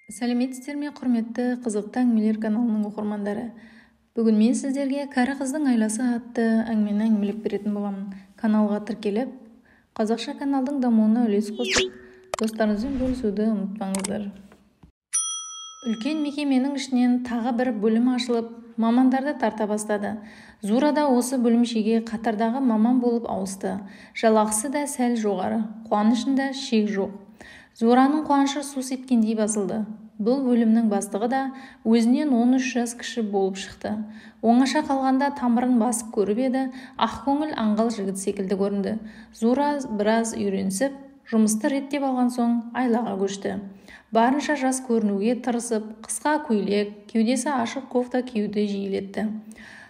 Сәлеметсіздер ме, құрметті Қызықты әңгімелер каналының оқырмандары! Бүгін мен сіздерге «Кәрі қыздың айласы» атты әңгімені әңгімелеп беретін боламын. Каналға тіркеліп, қазақша каналдың дамуына үлес қосып, достарыңызбен бөлісуді ұмытпаңыздар. Үлкен мекеменің ішінен тағы бір бөлім ашылып, мамандарды тарта бастады. Зура да осы бөлімшеге қатардағы маман болып ауысты. Жалақысы да сәл жоғары, қуанышында шек жоқ. Зураның қуанышы су сепкендей басылды. Бұл бөлімнің бастығы да өзінен 13 жас кіші болып шықты. Оңаша қалғанда тамырын басып көріп еді, ақкөңіл аңғал жігіт секілді көрінді. Зура біраз үйренісіп, жұмысты реттеп алған соң айлаға көшті. Барынша жас көрінуге тырысып, қысқа көйлек, кеудесі ашық кофта киюді жиілетті.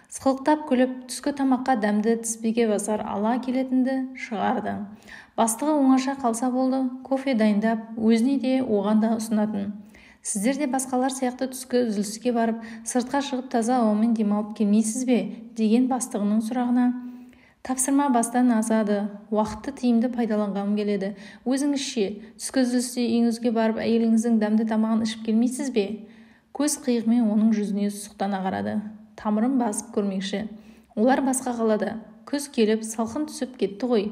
Сықылықтап күліп, түскі тамаққа дәмді тіспеге басар ала келетінді шығарды. Бастығы оңаша қалса болды, кофе дайындап, өзіне де, оған да ұсынатын. Сіздер де басқалар сияқты түскі үзіліске барып, сыртқа шығып таза ауамен демалып келмейсіз бе, деген бастығының сұрағына, тапсырма бастан асады, уақытты тиімді пайдаланғым келеді. Өзіңізше, түскі үзілісте үйіңізге барып, әйеліңіздің дәмді тамағын ішіп келмейсіз бе? Көз қиығымен оның жүзіне сұқтана қарады. Тамырын басып көрмекші. Олар басқа қалада. Күз келіп, салқын түсіп кетті ғой.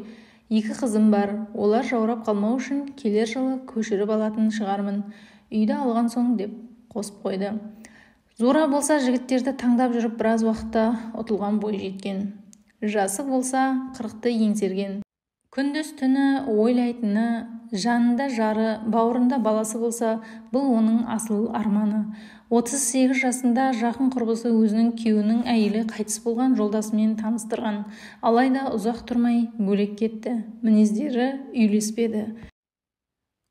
Екі қызым бар. Олар жаурап қалмау үшін келер жылы көшіріп алатын шығармын. Үйді алған соң, деп қосып қойды. Зура болса жігіттерді таңдап жүріп біраз уақытта ұтылған бой жеткен. Жасы болса 40-ты еңсерген. Күндіз түні ойлайтыны, жанында жары, бауырында баласы болса, бұл оның асыл арманы. 38 жасында жақын құрбысы өзінің күйеуінің әйелі қайтыс болған жолдасымен таныстырған. Алайда ұзақ тұрмай бөлек кетті. Мінездері үйлеспеді.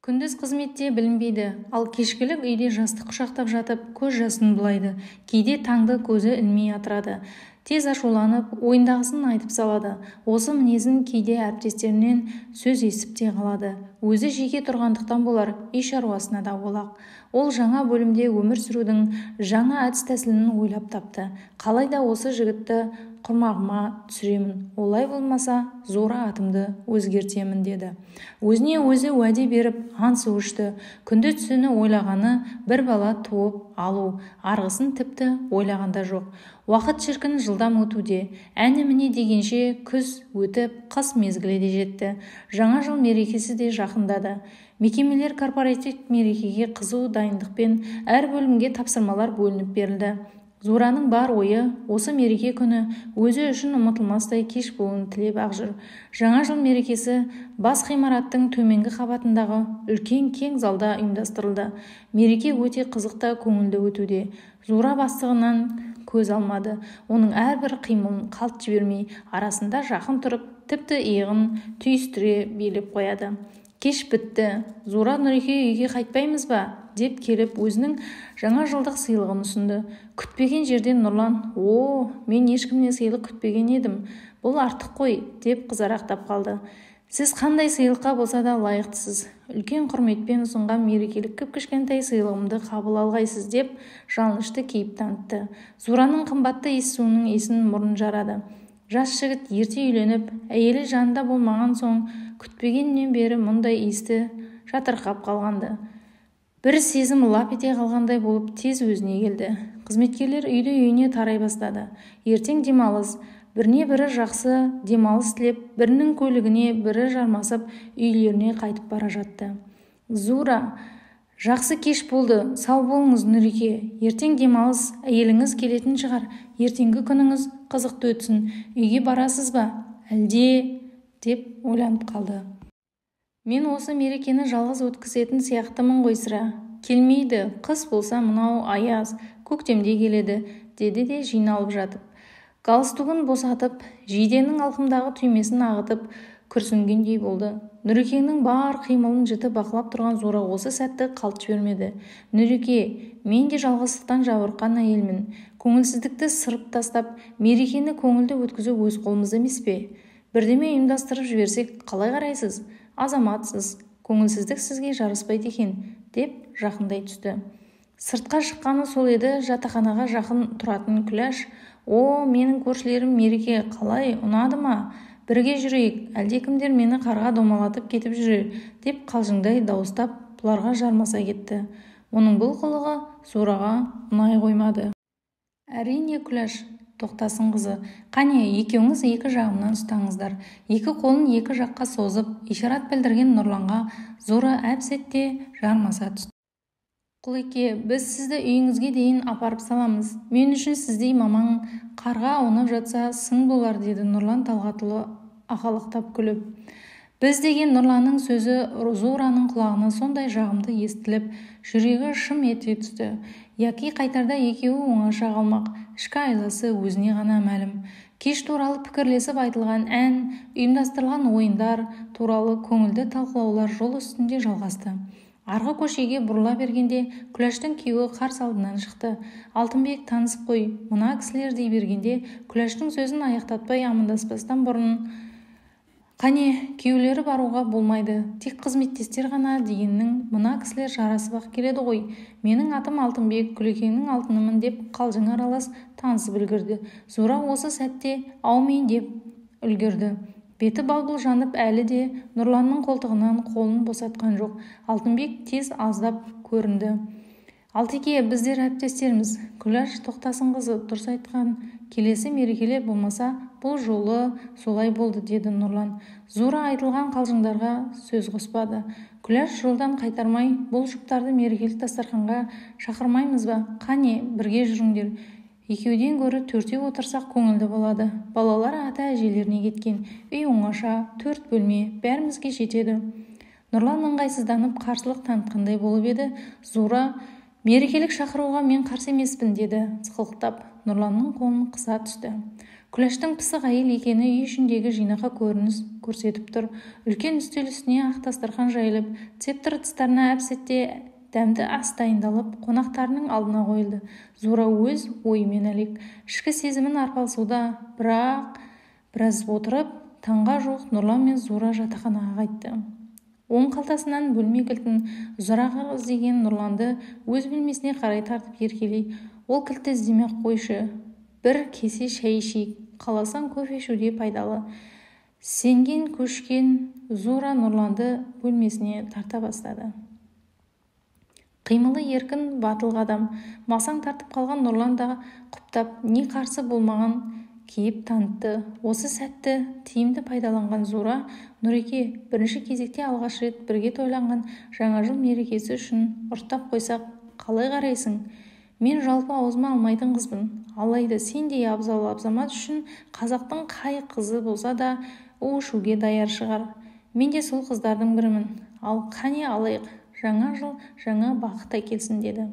Күндіз қызметте білінбейді, ал кешкілік үйде жастық құшақтап жатып, көз жасын бұлайды. Кейде таңды көзі ілмей атырады. Тез ашуланып, ойындағысын айтып салады. Осы мінезін кейде әріптестерінен сөз естіп те қалады. Өзі жеке тұрғандықтан болар, үй шаруасына да олақ. Ол жаңа бөлімде өмір сүрудің жаңа әдіс-тәсілін ойлап тапты. Қалайда осы жігітті құрмағыма түсіремін, олай болмаса Зура атымды өзгертемін, деді. Өзіне өзі уәде беріп, ант су ішті. Күндіз түні ойлағаны бір бала туып алу, арғысын тіпті ойлағанда жоқ. Уақыт шіркін жылдам өтуде. Әні-міне дегенше күз өтіп, қыс мезгілі де жетті. Жаңа жыл мерекесі де жақындады. Мекемелер корпоративтік мерекеге қызу дайындықпен әр бөлімге тапсырмалар бөлініп берілді. Зураның бар ойы осы мереке күні өзі үшін ұмытылмастай кеш болуын тілеп-ақ жүр. Жаңа жыл мерекесі бас ғимараттың төменгі қабатындағы үлкен кең залда ұйымдастырылды. Мереке өте қызық та көңілді өтуде. Зура бастығынан көз алмады. Оның әрбір қимылын қалт жібермей, арасында жақын тұрып, тіпті иығын түйістіре билеп қояды. Кеш бітті. Зура Нұреке үйге қайтпаймыз ба? Деп келіп, өзінің жаңа жылдық сыйлығын ұсынды. Күтпеген жерден Нұрлан, «О, мен ешкімнен сыйлық күтпеген едім, бұл артық қой», деп қызарақтап қалды. Сіз қандай сыйлыққа болса да лайықтысыз. Үлкен құрметпен ұсынған мерекелік кіп-кішкентай сыйлығымды қабыл алғайсыз, деп жалынышты кейіп танытты. Зураның қымбатты иіссуының иісін мұрын жарады. Жас жігіт ерте үйленіп, әйелі жанында болмаған соң күтпегеннен бері мұндай иісті жатырқап қалғанды. Бір сезім лап ете қалғандай болып тез өзіне келді. Қызметкерлер үйді үйіне тарай бастады. Ертең демалыс, біріне бірі жақсы демалыс тілеп, бірінің көлігіне бірі жармасып, үйлеріне қайтып бара жатты. Зура, жақсы кеш болды, сау болыңыз Нұреке. Ертең демалыс, әйеліңіз келетін шығар. Ертеңгі күніңіз қызықты өтсін. Үйге барасыз ба? Әлде, деп ойланып қалды. Мен осы мерекені жалғыз өткізетін сияқтымын ғой сірә. Келмейді, қыс болса мынау аяз, көктемде келеді, деді де жиналып жатып. Галстугін босатып, жиденің алқымдағы түймесін ағытып, күрсінгендей болды. Нұрекеңнің бар қимылын жіті бақылап тұрған Зура осы сәтті қалт жібермеді. Нұреке, мен де жалғыздықтан жабырққан әйелмін. Көңілсіздікті сырып тастап, мерекені көңілді өткізу өз қолымызда емес пе? Бірдеме ұйымдастырып жіберсек, қалай қарайсыз? Азаматсыз, көңілсіздік сізге жараспайды екен, деп жақындай түсті. Сыртқа шыққаны сол еді, жатақханаға жақын тұратын Күләш, «О, менің көршілерім мереке қалай, ұнады ма? Бірге жүрейік, әлдекімдер мені қарға домалатып кетіп жүрер», деп қалжыңдай дауыстап, бұларға жармаса кетті. Оның бұл қылығы Зураға ұнай қоймады. Әрине, Күләш Тоқтасынқызы, қане, екеуіңіз екі жағымнан ұстаңыздар. Екі қолын екі жаққа созып, ишарат білдірген Нұрланға Зура әп-сәтте жармаса түсті. Құлеке, біз сізді үйіңізге дейін апарып саламыз. Мен үшін сіздей маман қарға аунап жатса, сын болар, деді Нұрлан Талғатұлы ағалықтап күліп. Біз деген Нұрланның сөзі Зураның құлағына сондай жағымды естіліп, жүрегі шым ете түсті. Яки қайтарда екеуі оңаша қалмақ, ішкі айласы өзіне ғана мәлім. Кеш туралы пікірлесіп айтылған ән, ұйымдастырылған ойындар туралы көңілді талқылаулар жол үстінде жалғасты. Арғы көшеге бұрыла бергенде Күләштің күйеуі қарсы алдынан шықты. Алтынбек, танысып қой, мына кісілер дей бергенде Күләштің сөзін аяқтатпай амандаспастан бұрын қане, күйеулері баруға болмайды, тек қызметтестер ғана дегеннің мына кісілер жарасып-ақ келеді ғой. Менің атым Алтынбек, Күлекеңнің алтынымын деп қалжың аралас танысып үлгерді. Зура осы сәтте аумин деп үлгерді. Беті балбұл жанып әлі де Нұрланның қолтығынан қолын босатқан жоқ. Алтынбек тез аздап көрінді. Алтеке, біздер әріптестерміз. Күләш Тоқтасынқызы дұрыс айтқан, келесі мерекелер болмаса, бұл жолы солай болды, деді Нұрлан. Зура айтылған қалжыңдарға сөз қоспады. Күләш жолдан қайтармай, бұл жұптарды мерекелік дастарханға шақырмаймыз ба? Қане, бірге жүріңдер. Екеуден гөрі төртеу отырсақ көңілді болады. Балалар ата-әжелеріне кеткен. Үй оңаша, 4 бөлме, бәрімізге жетеді. Нұрлан ыңғайсызданып қарсылық танытқандай болып еді. Зура, мерекелік шақыруға мен қарсы емеспін, деді сықылықтап. Нұрланның қолын қыса түсті. Күләштің пысық әйел екені үй ішіндегі жинақы көрініс көрсетіп тұр. Үлкен үстел үстіне ақ дастархан жайылып, цептір ыдыстарына әп-сәтте дәмді ас дайындалып, қонақтарының алдына қойылды. Зура өз ойымен әлек, ішкі сезімін арпалысуда, бірақ біраз отырып, таңға жуық Нұрлан мен Зура жатақханаға қайтты. Оң қалтасынан бөлме кілтін ұзырақ іздеген Нұрланды өз бөлмесіне қарай тартып еркелей, ол кілтті іздемей-ақ қойшы, бір кесе шай ішейік, қаласаң кофе ішуде пайдалы. Сенген көшкен Зура Нұрланды бөлмесіне тарта бастады. Қимылы еркін, батыл қадам. Масаң тартып қалған Нұрлан да құптап, не қарсы болмаған кейіп танытты. Осы сәтті тиімді пайдаланған Зура, Нұреке, бірінші кезекте алғаш рет бірге тойланған жаңа жыл мерекесі үшін ұрттап қойсақ, қалай қарайсың? Мен жалпы аузыма алмайтын қызбын. Алайда сендей абзал абзамат үшін қазақтың қай қызы болса да у ішуге даяр шығар. Мен де сол қыздардың бірімін. Ал қане алайық, жаңа жыл жаңа бақыт әкелсін, деді.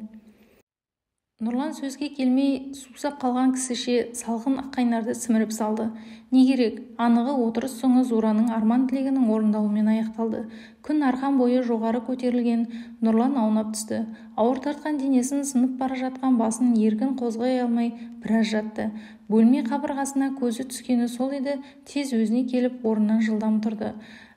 Нұрлан сөзге келмей сусап қалған кісіше салқын аққайнарды сіміріп салды. Не керек, анығы отырыс соңы Зураның арман тілегінің орындалуымен аяқталды. Күн арқан бойы жоғары көтерілген Нұрлан аунап түсті. Ауыр тартқан денесін, сынып бара жатқан басын еркін қозғай алмай біраз жатты. Бөлме қабырғасына көзі түскені сол еді, тез өзіне келіп орнынан жылдам тұрды.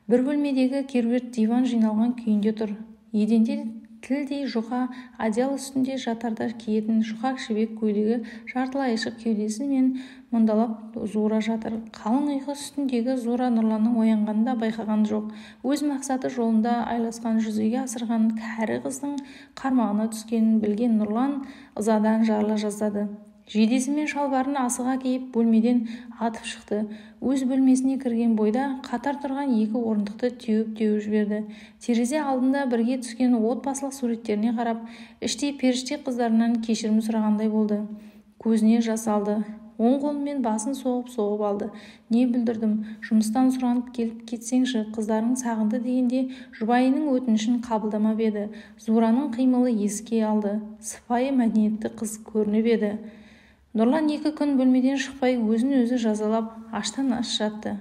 Бір бөлмедегі керуерт диван жиналған күйінде тұр. Еденде тілдей жұқа одеял үстінде жатарда киетін жұқа жібек көйлегі жартылай ашық кеудесімен мұндалап Зура жатыр. Қалың ұйқы үстіндегі Зура Нұрланның оянғанын да байқаған жоқ. Өз мақсаты жолында айласқан жүзеге асырған кәрі қыздың қармағына түскенін білген Нұрлан ызадан жарыла жаздады. Жейдесі мен шалбарын асыға киіп бөлмеден атып шықты. Өз бөлмесіне кірген бойда қатар тұрған екі орындықты теуіп-теуіп жіберді. Терезе алдында бірге түскен отбасылық суреттеріне қарап, іштей періште қыздарынан кешірім сұрағандай болды. Көзіне жас алды. Оң қолымен басын соғып-соғып алды. Не бүлдірдім, жұмыстан сұранып келіп кетсеңші, қыздарың сағынды дегенде жұбайының өтінішін қабылдамап еді. Зураның қимылы еске алды. Сыпайы мәдениетті қыз көрініп еді. Нұрлан 2 күн бөлмеден шықпай өзін өзі жазалап, аштан аш жатты.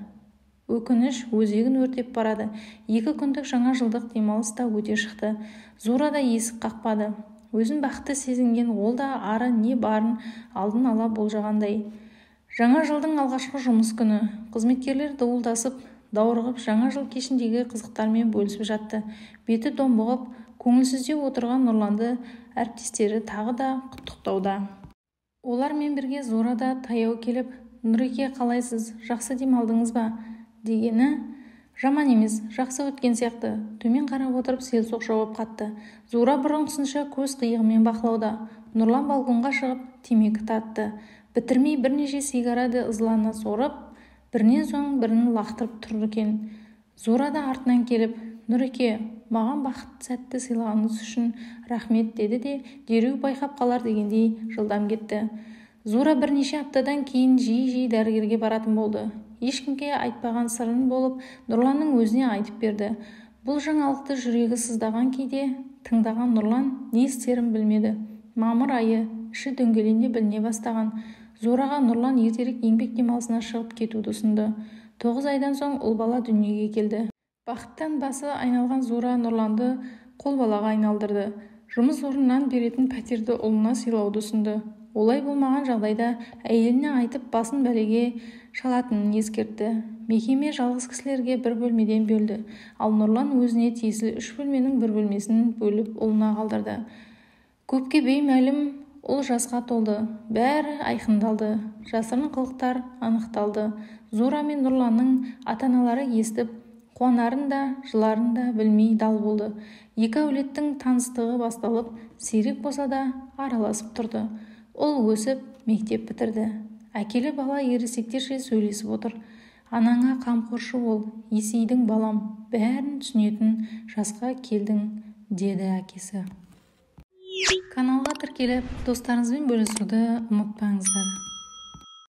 Өкініш өзегін өртеп барады. 2 күндік жаңа жылдық демалыс та өте шықты. Зура да есік қақпады. Өзін бақытты сезінген ол да ары не барын алдын ала болжағандай. Жаңа жылдың алғашқы жұмыс күні. Қызметкерлер дуылдасып, даурығып жаңа жыл кешіндегі қызықтармен бөлісіп жатты. Беті домбығып, көңілсіздеу отырған Нұрланды әріптестері тағы да құттықтауда. Олармен бірге Зура да таяу келіп, «Нұреке, қалайсыз? Жақсы демалдыңыз ба?» дегені, Жаман емес, жақсы өткен сияқты. Төмен қарап отырып селсоқ жауап қатты. Зура бұрынғысынша көз қиығымен бақылауда. Нұрлан балконға шығып темекі тартты. Бітірмей бірнеше сигарады ызлана сорып, бірінен соң бірін лақтырып тұр екен. Зура да артынан келіп, «Нұреке, маған бақытты сәтті сыйлағаныңыз үшін рахмет», деді де дереу байқап қалар дегендей жылдам кетті. Зура бірнеше аптадан кейін жиі-жиі дәрігерге баратын болды. Ешкімге айтпаған сырын болып Нұрланның өзіне айтып берді. Бұл жаңалықты жүрегі сыздаған кейде тыңдаған Нұрлан не істерін білмеді. Мамыр айы, іші дөңгелене біліне бастаған. Зураға Нұрлан ертерек еңбек демалысына шығып кетуді ұсынды. 9 айдан соң ұл бала дүниеге келді. Бақыттан басы айналған Зура Нұрланды қолбалаға айналдырды. Жұмыс орнынан беретін пәтерді ұлына сыйлауды ұсынды. Олай болмаған жағдайда әйеліне айтып басын бәлеге шалатынын ескертті. Мекеме жалғыз кісілерге бір бөлмеден бөлді, ал Нұрлан өзіне тиесілі 3 бөлменің бір бөлмесін бөліп ұлына қалдырды. Көпке беймәлім ұл жасқа толды, бәрі айқындалды, жасырын қылықтар анықталды. Зура мен Нұрланның ата-аналары естіп, қуанарын да, жыларын да білмей дал болды. Екі әулеттің таныстығы басталып, сирек болса да араласып тұрды. Ұл өсіп, мектеп бітірді. Әкелі бала ересектерше сөйлесіп отыр. Анаңа қамқоршы бол, есейдің балам, бәрін түсінетін жасқа келдің, деді әкесі. Каналға тіркеліп, достарыңызбен бөлісуді ұмытпаңыздар.